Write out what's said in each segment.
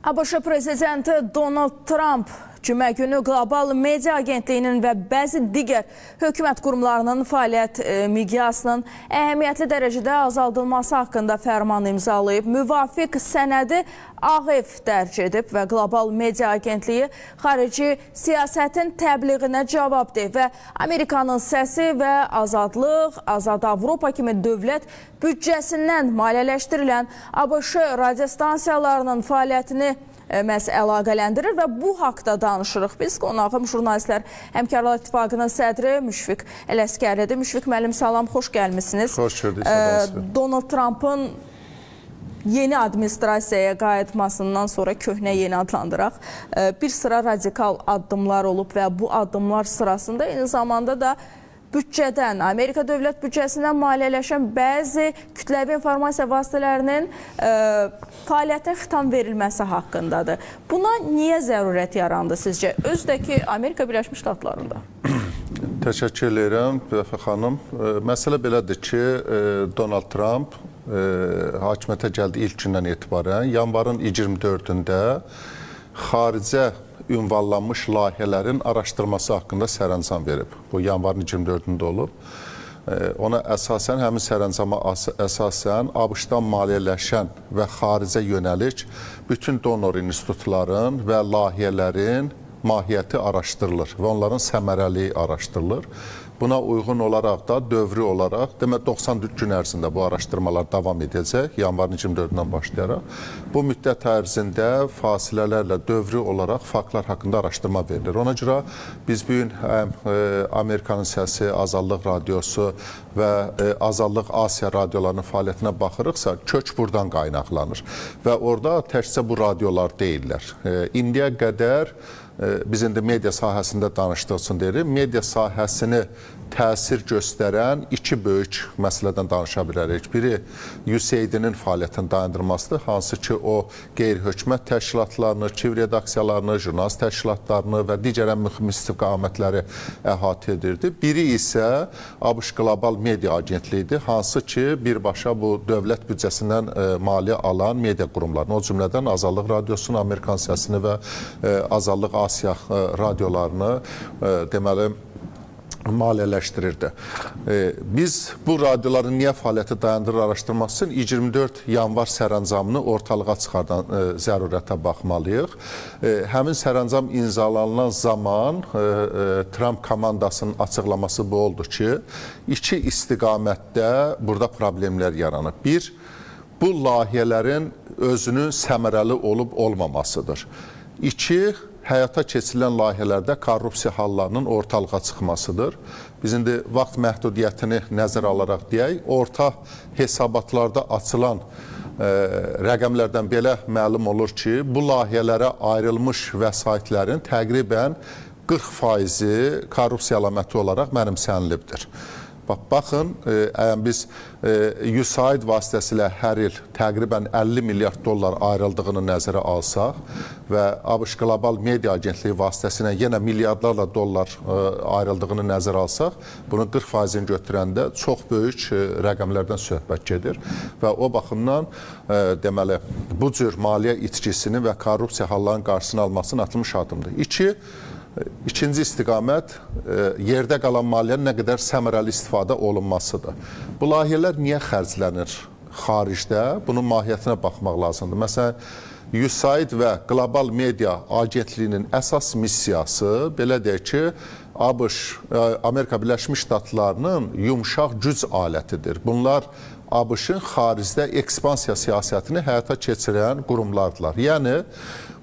ABŞ prezidenti Donald Trump cümə günü Qlobal Media Agentliyinin və bəzi digər hökumət qurumlarının fəaliyyət miqyasının əhəmiyyətli dərəcədə azaldılması haqqında fərman imzalayıb. Müvafiq sənədi Ağ Ev dərc edib və Qlobal Media Agentliyi xarici siyasətin təbliğinə cavabdır və Amerikanın Səsi və Azadlıq, Azad Avropa kimi dövlət büdcəsindən maliyyələşdirilən ABŞ radiostansiyalarının fəaliyyətini məhz əlaqələndirir və bu haqda danışırıq. Biz qonağım Jurnalistlər Həmkarlar İttifaqının sədri Müşfiq Ələsgərlidir. Müşfiq müəllim, salam, xoş gəlmisiniz. Xoş gördük, sağ olun. Donald Trumpın yeni administrasiyaya qayıtmasından sonra, köhnə yeni adlandıraq, bir sıra radikal addımlar olub və bu addımlar sırasında eyni zamanda da büdcədən, Amerika dövlət büdcəsindən maliyyələşən bəzi kütləvi informasiya vasitələrinin fəaliyyətinə xitam verilməsi haqqındadır. Buna niyə zərurət yarandı sizcə? Özü də ki, Amerika Birləşmiş Ştatlarında. Təşəkkür edirəm, Rəfə xanım. Məsələ belədir ki, Donald Trump hakimiyyətə gəldi ilk gündən etibarən yanvarın 24-ündə xaricə ünvanlanmış layihələrin araşdırması haqqında sərəncam verib. Bu yanvarın 24-ündə olub. Ona əsasən, həmin sərəncama əsasən ABŞ-dan maliyyələşən və xaricə yönəlik bütün donor institutların və layihələrin mahiyyəti araşdırılır və onların səmərəliliyi araşdırılır. Buna uyğun olaraq da dövrü olaraq, demək, 90 gün ərzində bu araşdırmalar davam edəcək, yanvarın 24-dən başlayaraq. Bu müddət ərzində fasilələrlə dövrü olaraq faktlar haqqında araşdırma verilir. Ona görə biz bu gün həm Amerikanın Səsi, Azadlıq Radiosu və Azadlıq Asiya radiolarının fəaliyyətinə baxırıqsa, kök buradan qaynaqlanır. Və orada təkcə bu radiolar deyillər. İndiyə qədər biz indi media sahəsində danışdıq üçün deyirik. Media sahəsini təsir göstərən iki böyük məsələdən danışa bilərik. Biri USAID-nin fəaliyyətini dayandırmasıdır, hansı ki o qeyri-hökumət təşkilatlarını, kiv redaksiyalarını, jurnalist təşkilatlarını və digər ən mühüm istiqamətləri əhatə edirdi. Biri isə ABŞ Qlobal Media Agentliyidir, hansı ki birbaşa bu dövlət büdcəsindən maliyyə alan media qurumlarını, o cümlədən Azadlıq Radiosunu, Amerikan Səsini və Azadlıq Asiya radiolarını deməli maliyyələşdirirdi. Biz bu radioların niyə fəaliyyəti dayandırır araşdırması üçün 24 yanvar sərəncamını ortalığa çıxardan zərurətə baxmalıyıq. Həmin sərəncam imzalanılan zaman Trump komandasının açıqlaması bu oldu ki, iki istiqamətdə burada problemlər yaranıb. Bir, bu layihələrin özünün səmərəli olub olmamasıdır. İki, həyata keçirilən layihələrdə korrupsiya hallarının ortalığa çıxmasıdır. Biz indi vaxt məhdudiyyətini nəzərə alaraq deyək, orta hesabatlarda açılan rəqəmlərdən belə məlum olur ki, bu layihələrə ayrılmış vəsaitlərin təqribən 40%-i korrupsiya əlaməti olaraq mənimsənilibdir. Baxın, əgər biz USAID vasitəsilə hər il təqribən 50 milyard dollar ayrıldığını nəzərə alsaq və ABŞ Qlobal Media Agentliyi vasitəsilə yenə milyardlarla dollar ayrıldığını nəzərə alsaq, bunun 40%-ni götürəndə çox böyük rəqəmlərdən söhbət gedir və o baxımdan deməli bu cür maliyyə itkisini və korrupsiya hallarının qarşısını almasının atılmış addımdır. İkinci istiqamət yerdə qalan maliyyənin nə qədər səmərəli istifadə olunmasıdır. Bu layihələr niyə xərclənir xaricdə? Bunun mahiyyətinə baxmaq lazımdır. Məsələn, USAID və Qlobal Media Agentliyinin əsas missiyası, belə deyək ki, ABŞ, Amerika Birləşmiş Ştatlarının yumşaq güc alətidir. Bunlar ABŞ-ın xaricdə ekspansiya siyasətini həyata keçirən qurumlardılar. Yəni,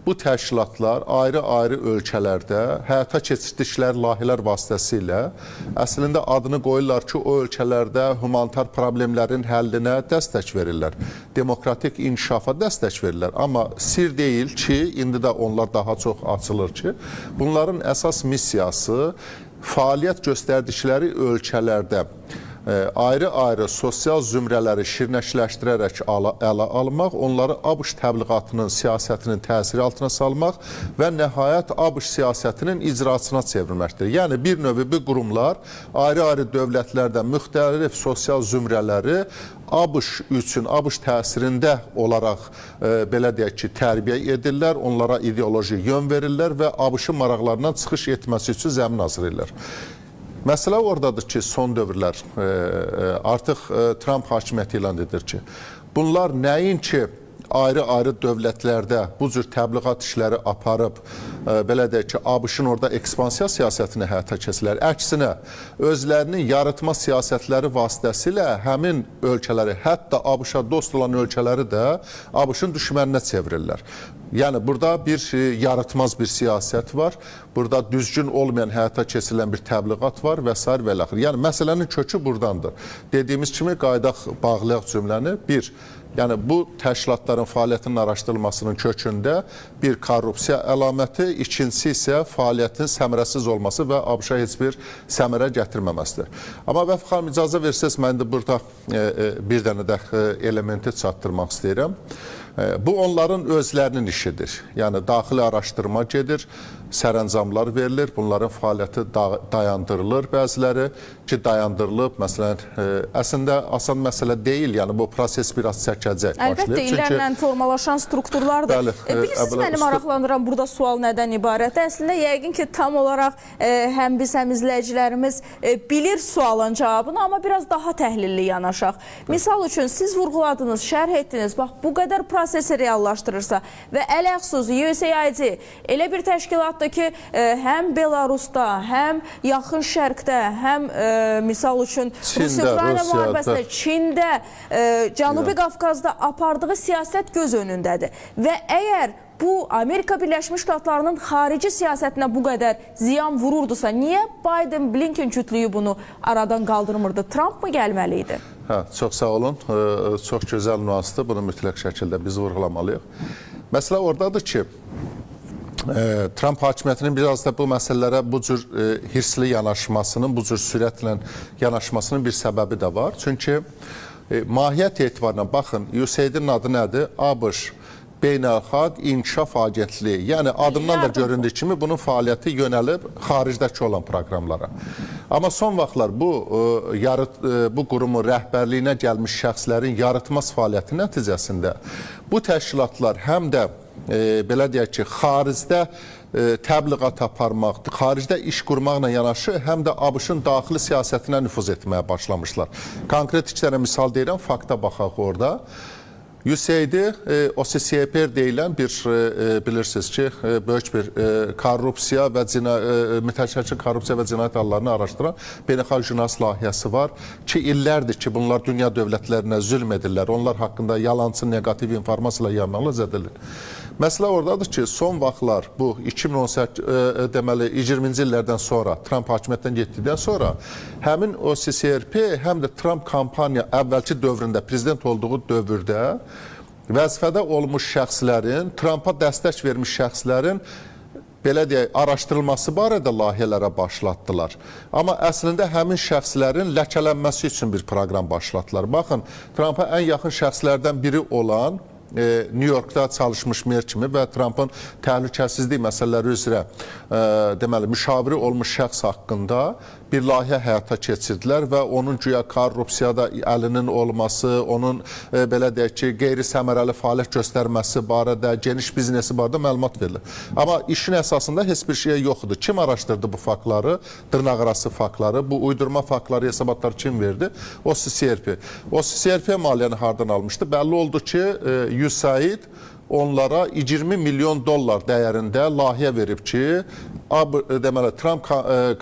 bu təşkilatlar ayrı-ayrı ölkələrdə həyata keçirdikləri layihələr vasitəsilə əslində adını qoyurlar ki, o ölkələrdə humanitar problemlərin həllinə dəstək verirlər. Demokratik inkişafa dəstək verirlər. Amma sir deyil ki, indi də onlar daha çox açılır ki, bunların əsas missiyası fəaliyyət göstərdikləri ölkələrdə Ayrı-ayrı sosial zümrələri şirnəşləşdirərək ələ almaq, onları ABŞ təbliğatının, siyasətinin təsiri altına salmaq və nəhayət ABŞ siyasətinin icraçısına çevirməkdir. Yəni bir növ bu qurumlar ayrı-ayrı dövlətlərdə müxtəlif sosial zümrələri ABŞ üçün, ABŞ təsirində olaraq belə deyək ki, tərbiyə edirlər, onlara ideoloji yön verirlər və ABŞ-ın maraqlarından çıxış etməsi üçün zəmin hazırlayırlar. Məsələ oradadır ki, son dövrlər artıq Tramp hakimiyyəti elan edir ki, bunlar nəinki ayrı-ayrı dövlətlərdə bu cür təbliğat işləri aparıb, belə deyək ki, ABŞ-ın orada ekspansiya siyasətini həyata keçirlər. Əksinə, özlərinin yaratma siyasətləri vasitəsilə həmin ölkələri, hətta ABŞ-a dost olan ölkələri də ABŞ-ın düşməninə çevirirlər. Yəni burada bir yaratmaz bir siyasət var, burada düzgün olmayan həyata keçirilən bir təbliğat var və sair və ilaxır. Yəni məsələnin kökü burdandır. Dediyimiz kimi qayıdaq, bağlayaq cümləni. Bir, yəni bu təşkilatların fəaliyyətinin araşdırılmasının kökündə bir korrupsiya əlaməti, ikincisi isə fəaliyyətin səmərəsiz olması və ABŞ-a heç bir səmərə gətirməməsidir. Amma Vəfa xanım, icazə versəniz, mən də burada bir dənə də elementi çatdırmaq istəyirəm. Bu onların özlərinin işidir. Yəni daxili araşdırma gedir, sərəncamlar verilir, bunların fəaliyyəti dayandırılır bəziləri ki, dayandırılıb. Məsələn, əslində asan məsələ deyil, yəni bu proses biraz çəkəcək. Əlbəttə, illərlə formalaşan strukturlardır. Bəli, Bilirsiniz, məni maraqlandıran burada sual nədən ibarətdir? Əslində, yəqin ki, tam olaraq həm biz, həm izləyicilərimiz bilir sualın cavabını, amma biraz daha təhlilli yanaşaq. Misal üçün, siz vurğuladınız, şərh etdiniz, bax, bu qədər prosesi reallaşdırırsa və ələxsus USAID elə bir təşkilatdır ki, həm Belarusda, həm Yaxın Şərqdə, həm misal üçün Rusiya-Ukrayna müharibəsində, Çində, Cənubi Qafqazda apardığı siyasət göz önündədir. Və əgər bu Amerika Birləşmiş Ştatlarının xarici siyasətinə bu qədər ziyan vururdusa, niyə Biden-Blinken cütlüyü bunu aradan qaldırmırdı? Trump mı gəlməli idi? Hə, çox sağ olun. Çox gözəl nüansdır. Bunu mütləq şəkildə biz vurğulamalıyıq. Məsələ oradadır ki, Trump hakimiyyətinin biraz da bu məsələlərə bu cür hirsli yanaşmasının, bu cür sürətlə yanaşmasının bir səbəbi də var. Çünki mahiyyət etibarıyla, baxın, USAID-in adı nədir? ABŞ Beynəlxalq İnkişaf Agentliyi. Yəni adından da göründüyü kimi bunun fəaliyyəti yönəlib xaricdəki olan proqramlara. Amma son vaxtlar bu qurumun rəhbərliyinə gəlmiş şəxslərin yaratmaz fəaliyyəti nəticəsində bu təşkilatlar həm də belə deyək ki, xaricdə təbliğat aparmaq, xaricdə iş qurmaqla yanaşı, həm də ABŞ-ın daxili siyasətinə nüfuz etməyə başlamışlar. Konkret iki dənə misal deyirəm, fakta baxaq orada. USAID, OCCRP deyilən bir, bilirsiniz ki, böyük bir korrupsiya və mütəşəkkil korrupsiya və cinayət hallarını araşdıran beynəlxalq jurnalist layihəsi var ki, illərdir ki, bunlar dünya dövlətlərinə zülm edirlər. Onlar haqqında yalançı, neqativ informasiyalar yaymalı edilir. Məsələ oradadır ki, son vaxtlar bu 2018, deməli 20-ci illərdən sonra, Trump hakimiyyətdən getdikdən sonra həmin OCCRP həm də Trump kampaniya əvvəlki dövründə, prezident olduğu dövrdə vəzifədə olmuş şəxslərin, Trumpa dəstək vermiş şəxslərin belə deyək, araşdırılması barədə layihələrə başlatdılar. Amma əslində həmin şəxslərin ləkələnməsi üçün bir proqram başlatdılar. Baxın, Trumpa ən yaxın şəxslərdən biri olan New Yorkda çalışmış mer kimi və Trumpın təhlükəsizlik məsələləri üzrə deməli müşaviri olmuş şəxs haqqında bir layihə həyata keçirdilər və onun güya korrupsiyada əlinin olması, onun belə deyək ki, qeyri-səmərəli fəaliyyət göstərməsi barədə, geniş biznesi barədə məlumat verilir. Amma işin əsasında heç bir şey yox idi. Kim araşdırdı bu faktları, dırnaqarası faktları, bu uydurma faktları, hesabatları kim verdi? OCCRP. OCCRP maliyyəni hardan almışdı? Bəlli oldu ki, USAID onlara 20 milyon dollar dəyərində layihə verib ki, deməli Trump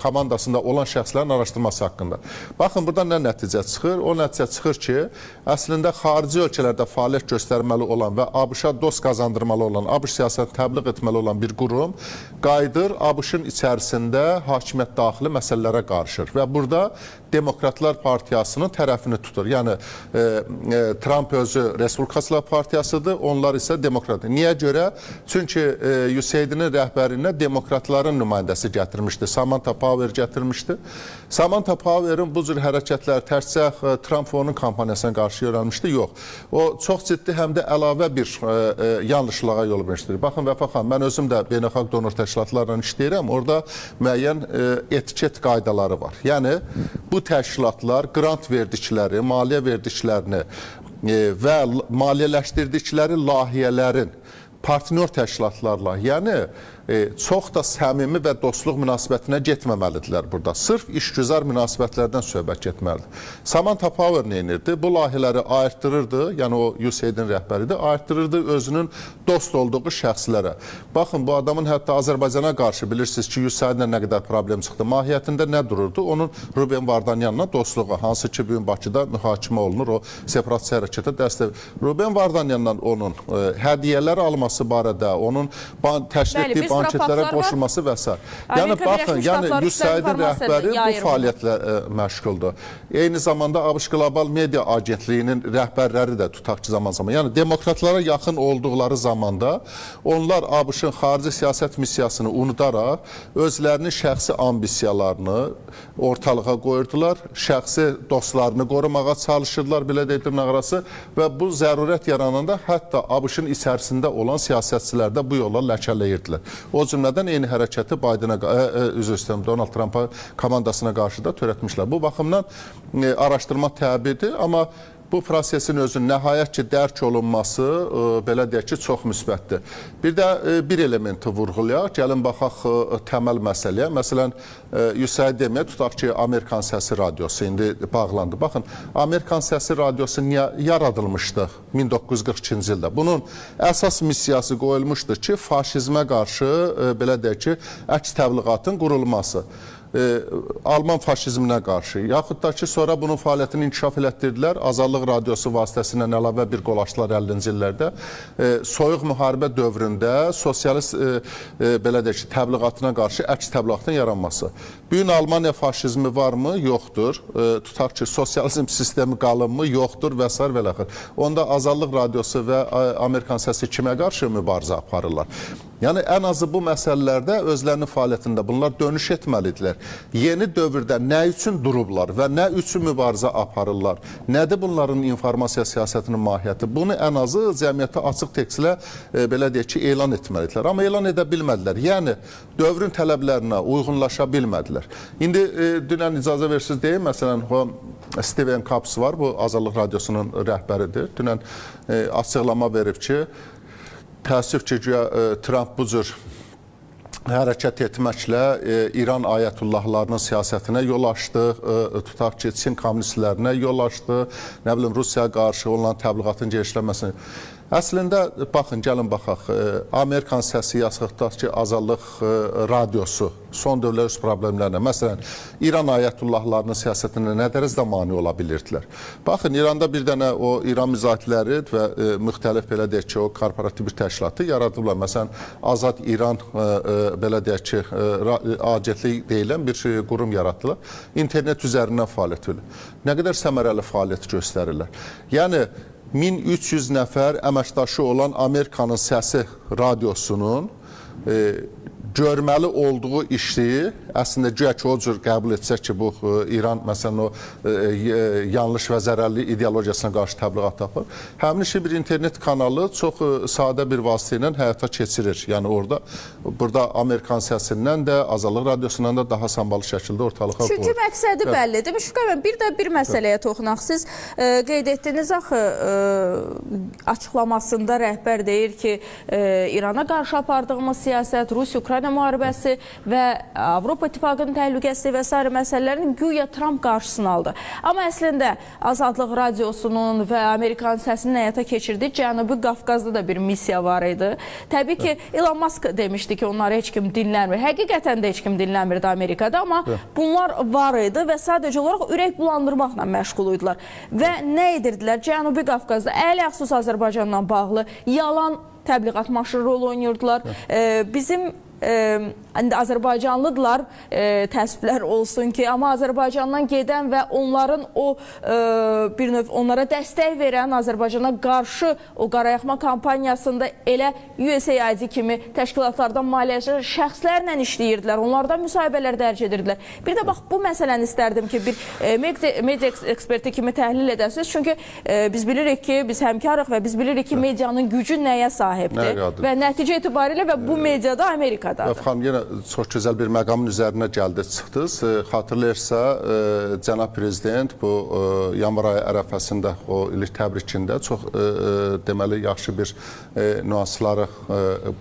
komandasında olan şəxslərin araşdırması haqqında. Baxın, buradan nə nəticə çıxır? O nəticə çıxır ki, əslində xarici ölkələrdə fəaliyyət göstərməli olan və ABŞ-a dost qazandırmalı olan, ABŞ siyasətini təbliğ etməli olan bir qurum qayıdır ABŞ-ın içərisində hakimiyyət daxili məsələlərə qarışır və burada Demokratlar Partiyasının tərəfini tutur. Yəni Trump özü Respublikaçılar Partiyasıdır, onlar isə Demokrat. Niyə görə? Çünki USAID-nin rəhbərinə demokratların nümayəndəsi gətirmişdi. Samantha Power gətirmişdi. Samantha Power'ın bu cür hərəkətləri təkcə Trump və onun kampaniyasına qarşı yönəlmişdi? Yox. O çox ciddi həm də əlavə bir yanlışlığa yol vermişdir. Baxın Vəfa xanım, mən özüm də beynəlxalq donor təşkilatlarla işləyirəm. Orada müəyyən etiket qaydaları var. Yəni bu təşkilatlar qrant verdikləri, maliyyə verdiklərini və maliyyələşdirdikləri layihələrin partnyor təşkilatlarla, yəni çox da səmimi və dostluq münasibətinə getməməlidirlər burada. Sırf işgüzar münasibətlərdən söhbət getməlidir. Samantha Power nə edirdi? Bu layihələri ayırtdırırdı, yəni o USAID-in rəhbəridir, ayırtdırırdı özünün dost olduğu şəxslərə. Baxın, bu adamın hətta Azərbaycana qarşı bilirsiniz ki, USAID-lə nə qədər problem çıxdı. Mahiyyətində nə dururdu? Onun Ruben Vardanyanla dostluğu, hansı ki, bu gün Bakıda mühakimə olunur, o separatist hərəkətə dəstək. Ruben Vardanyanla onun hədiyyələr alması barədə, onun təşkil etdiyi banketlərə qoşulması və s. Yəni baxın, yəni USAID-in rəhbəri bu fəaliyyətlə məşğuldur. Eyni zamanda ABŞ Qlobal Media Agentliyinin rəhbərləri də tutaq ki, zaman-zaman, yəni demokratlara yaxın olduqları zamanda onlar ABŞ-ın xarici siyasət missiyasını unudaraq özlərinin şəxsi ambisiyalarını ortalığa qoyurdular, şəxsi dostlarını qorumağa çalışırdılar, belə deyək dırnaqarası, və bu zərurət yarananda hətta ABŞ-ın içərisində olan siyasətçilər də bu yolla ləkələyirdilər. O cümlədən eyni hərəkəti Bidenə, üzr istəyirəm, Donald Trumpa komandasına qarşı da törətmişlər. Bu baxımdan araşdırma təbidir, amma bu prosesin özünün nəhayət ki, dərk olunması, belə deyək ki, çox müsbətdir. Bir də bir elementi vurğulayaq, gəlin baxaq təməl məsələyə. Məsələn, USAID deməyə, tutaq ki, Amerikan Səsi Radiosu indi bağlandı. Baxın, Amerikan Səsi Radiosu niyə yaradılmışdı 1942-ci ildə? Bunun əsas missiyası qoyulmuşdu ki, faşizmə qarşı, belə deyək ki, əks təbliğatın qurulması. Alman faşizminə qarşı, yaxud da ki, sonra bunun fəaliyyətini inkişaf elətdirdilər. Azadlıq Radiosu vasitəsilə əlavə bir qol açdılar 50-ci illərdə. Soyuq müharibə dövründə sosialist belə deyək ki, təbliğatına qarşı əks təbliğatın yaranması. Bu gün Almaniya faşizmi varmı? Yoxdur. Tutaq ki, sosializm sistemi qalınmı? Yoxdur və s. və ilaxır. Onda Azadlıq Radiosu və Amerikan Səsi kimə qarşı mübarizə aparırlar? Yəni ən azı bu məsələlərdə özlərinin fəaliyyətində bunlar dönüş etməlidirlər. Yeni dövrdə nə üçün durublar və nə üçün mübarizə aparırlar? Nədir bunların informasiya siyasətinin mahiyyəti? Bunu ən azı cəmiyyətə açıq tekstlə belə deyək ki, elan etməlidirlər. Amma elan edə bilmədilər. Yəni dövrün tələblərinə uyğunlaşa bilmədilər. İndi dünən icazə versiniz deyim, məsələn, Steven Capps var, bu Azadlıq Radiosunun rəhbəridir. Dünən açıqlama verib ki, təəssüf ki, güya Trump bu cür hərəkət etməklə İran ayətullahlarının siyasətinə yol açdı, tutaq ki, Çin kommunistlərinə yol açdı, nə bilim, Rusiyaya qarşı onların təbliğatın genişlənməsinə. Əslində, baxın, gəlin baxaq, Amerikan Səsi, tutaq ki, Azadlıq Radiosu son dövrlər öz problemlərinə, məsələn, İran ayətullahlarının siyasətinə nə dərəcədə mane ola bilirdilər. Baxın, İranda bir dənə o İran müzahidləri və müxtəlif, belə deyək ki, o korporativ bir təşkilatı yaradıblar. Məsələn, Azad İran, belə deyək ki, agentlik deyilən bir qurum yaratdılar. İnternet üzərindən fəaliyyət verir. Nə qədər səmərəli fəaliyyət göstərirlər. Yəni, 1300 nəfər əməkdaşı olan Amerikanın Səsi Radiosunun görməli olduğu işi, əslində güya ki, o cür qəbul etsək ki, bu İran məsələn o yanlış və zərərli ideologiyasına qarşı təbliğat aparır. Həmin işi bir internet kanalı çox sadə bir vasitə ilə həyata keçirir. Yəni orada, burada Amerikan Səsindən də, Azadlıq Radiosundan da daha sambalı şəkildə ortalığa qoyur. Çünki məqsədi bəllidir. Müşfiqə bəy, bir də bir məsələyə toxunaq. Siz qeyd etdiniz axı, açıqlamasında rəhbər deyir ki, İrana qarşı apardığımız siyasət, Rusiya-Ukrayna müharibəsi və Avropa İttifaqının təhlükəsizliyi və sair məsələlərini güya Trump qarşısını aldı. Amma əslində Azadlıq Radiosunun və Amerikan Səsinin həyata keçirdiyi Cənubi Qafqazda da bir missiya var idi. Təbii ki, Elon Musk demişdi ki, onları heç kim dinləmir. Həqiqətən də heç kim dinləmirdi Amerikada, amma bunlar var idi və sadəcə olaraq ürək bulandırmaqla məşğul idilər. Və nə edirdilər? Cənubi Qafqazda ələxsus Azərbaycanla bağlı yalan təbliğat maşını rol oynayırdılar. Bizim İndi Azərbaycanlıdırlar, təəssüflər olsun ki, amma Azərbaycandan gedən və onların o bir növ onlara dəstək verən Azərbaycana qarşı o qarayaqma kampaniyasında elə USAID kimi təşkilatlardan maliyyələşən şəxslərlə işləyirdilər, onlardan müsahibələr dərc edirdilər. Bir də bax bu məsələni istərdim ki, bir media eksperti kimi təhlil edəsiniz. Çünki biz bilirik ki, biz həmkarıq və biz bilirik ki, medianın gücü nəyə sahibdir Nəyə və nəticə itibarilə və bu mediada Amerikadadır. Rəf xanım, yenə çox gözəl bir məqamın üzərinə gəldi, çıxdınız. Xatırlayırsa, cənab prezident bu yanvar ayı ərəfəsində o illik təbrikində çox deməli yaxşı bir nüansları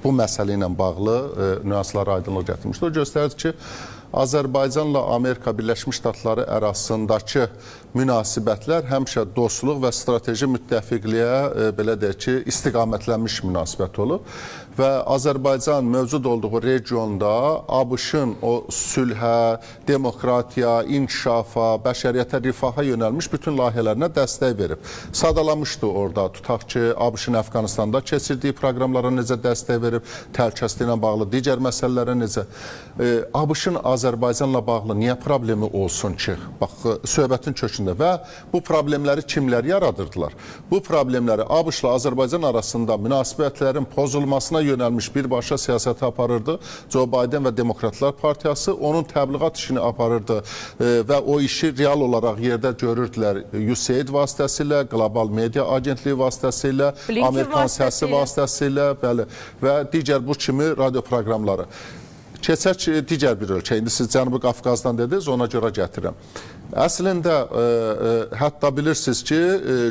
bu məsələ ilə bağlı nüanslara aydınlıq gətirmişdi. O göstərdi ki, Azərbaycanla Amerika Birləşmiş Ştatları arasındakı münasibətlər həmişə dostluq və strateji müttəfiqliyə belə deyək ki, istiqamətlənmiş münasibət olub və Azərbaycan mövcud olduğu regionda ABŞ-ın o sülhə, demokratiya, inkişafa, bəşəriyyətə, rifaha yönəlmiş bütün layihələrinə dəstək verib. Sadalamışdı orada, tutaq ki, ABŞ-ın Əfqanistanda keçirdiyi proqramlara necə dəstək verib, təhlükəsizliklə ilə bağlı digər məsələlərə necə. ABŞ-ın Azərbaycanla bağlı niyə problemi olsun ki? Bax, söhbətin kökündə və bu problemləri kimlər yaradırdılar? Bu problemləri ABŞ-la Azərbaycan arasında münasibətlərin pozulmasına yönəlmiş birbaşa siyasəti aparırdı. Joe Biden və Demokratlar Partiyası onun təbliğat işini aparırdı və o işi real olaraq yerdə görürdülər. USAID vasitəsilə, Qlobal Media Agentliyi vasitəsilə, Blinken Amerikan Səsi vasitəsilə, bəli, və digər bu kimi radio proqramları. Keçək digər bir ölkə. İndi siz Cənubi Qafqazdan dediniz, ona görə gətirirəm. Əslində, hətta bilirsiniz ki,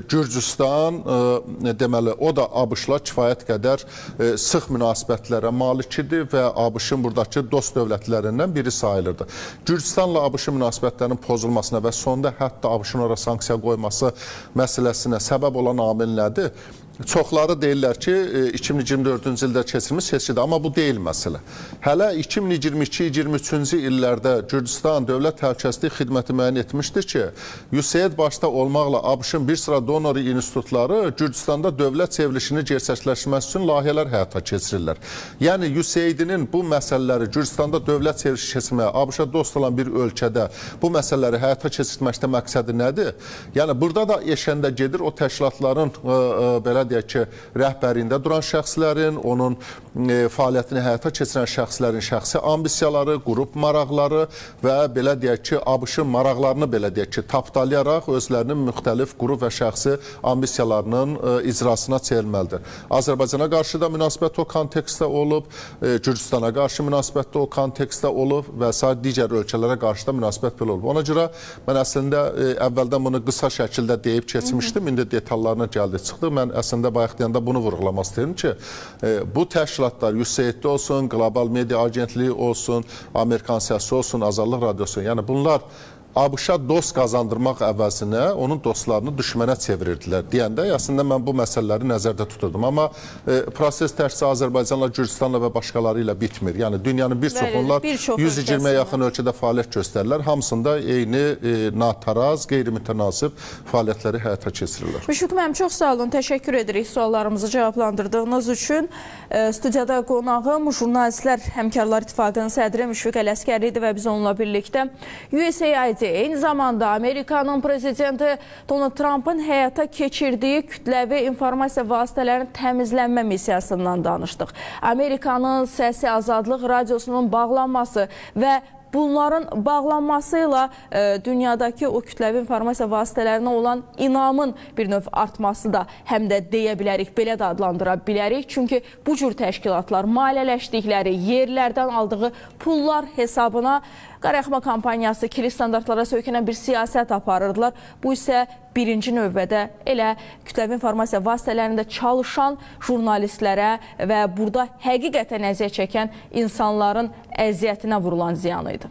Gürcüstan, deməli, o da ABŞ-la kifayət qədər sıx münasibətlərə malikidir və ABŞ-ın buradakı dost dövlətlərindən biri sayılırdı. Gürcüstanla ABŞ-ın münasibətlərinin pozulmasına və sonda hətta ABŞ-ın ora sanksiya qoyması məsələsinə səbəb olan amil nədir? Çoxları deyirlər ki, 2024-cü ildə keçirilmiş seçkidir, amma bu deyil məsələ. Hələ 2022-2023-cü illərdə Gürcüstan Dövlət Təhlükəsizlik Xidməti müəyyən etmişdir ki, USAID başda olmaqla ABŞ-ın bir sıra donor institutları Gürcüstanda dövlət çevrilişini gerçəkləşdirmək üçün layihələr həyata keçirirlər. Yəni USAID-nin bu məsələləri Gürcüstanda dövlət çevrilişi keçirməyə, ABŞ-a dost olan bir ölkədə bu məsələləri həyata keçirməkdə məqsədi nədir? Yəni burada da eşəndə gedir o təşkilatların belə deyək ki, rəhbərliyində duran şəxslərin, onun fəaliyyətini həyata keçirən şəxslərin şəxsi ambisiyaları, qrup maraqları və belə deyək ki, ABŞ-ın maraqlarını belə deyək ki, tapdalayaraq özlərinin müxtəlif qrup və şəxsi ambisiyalarının icrasına çevrilməlidir. Azərbaycana qarşı da münasibət o kontekstdə olub, Gürcüstana qarşı münasibət də o kontekstdə olub və sair digər ölkələrə qarşı da münasibət belə olub. Ona görə mən əslində əvvəldən bunu qısa şəkildə deyib keçmişdim, indi detallarına gəldi çıxdı. Mən əslində bayaq deyəndə bunu vurğulamaq istəyirəm ki, bu təşkilatlar USAID-də olsun, Qlobal Media Agentliyi olsun, Amerikan Səsi olsun, Azadlıq Radiosu, yəni bunlar ABŞ-a dost qazandırmaq əvəzinə onun dostlarını düşmənə çevirirdilər deyəndə əslində mən bu məsələləri nəzərdə tuturdum. Amma proses təkcə Azərbaycanla, Gürcüstanla və başqaları ilə bitmir. Yəni dünyanın bir çox onlar bir çox 120-yə yaxın ölkədə fəaliyyət göstərirlər. Hamısında eyni nataraz, qeyri-mütənasib fəaliyyətləri həyata keçirirlər. Müşfiq müəllim, çox sağ olun. Təşəkkür edirik suallarımızı cavablandırdığınız üçün. Studiyada qonağım Jurnalistlər Həmkarlar İttifaqının sədri Müşfiq Ələsgərli idi və biz onunla birlikdə USAID, eyni zamanda Amerikanın prezidenti Donald Trumpın həyata keçirdiyi kütləvi informasiya vasitələrinin təmizlənmə missiyasından danışdıq. Amerikanın Səsi Azadlıq Radiosunun bağlanması və bunların bağlanması ilə dünyadakı o kütləvi informasiya vasitələrinə olan inamın bir növ artması da həm də deyə bilərik, belə də adlandıra bilərik. Çünki bu cür təşkilatlar maliyyələşdikləri yerlərdən aldığı pullar hesabına qarayaqma kampaniyası, kirli standartlara söykənən bir siyasət aparırdılar. Bu isə birinci növbədə elə kütləvi informasiya vasitələrində çalışan jurnalistlərə və burada həqiqətən əziyyət çəkən insanların əziyyətinə vurulan ziyan idi.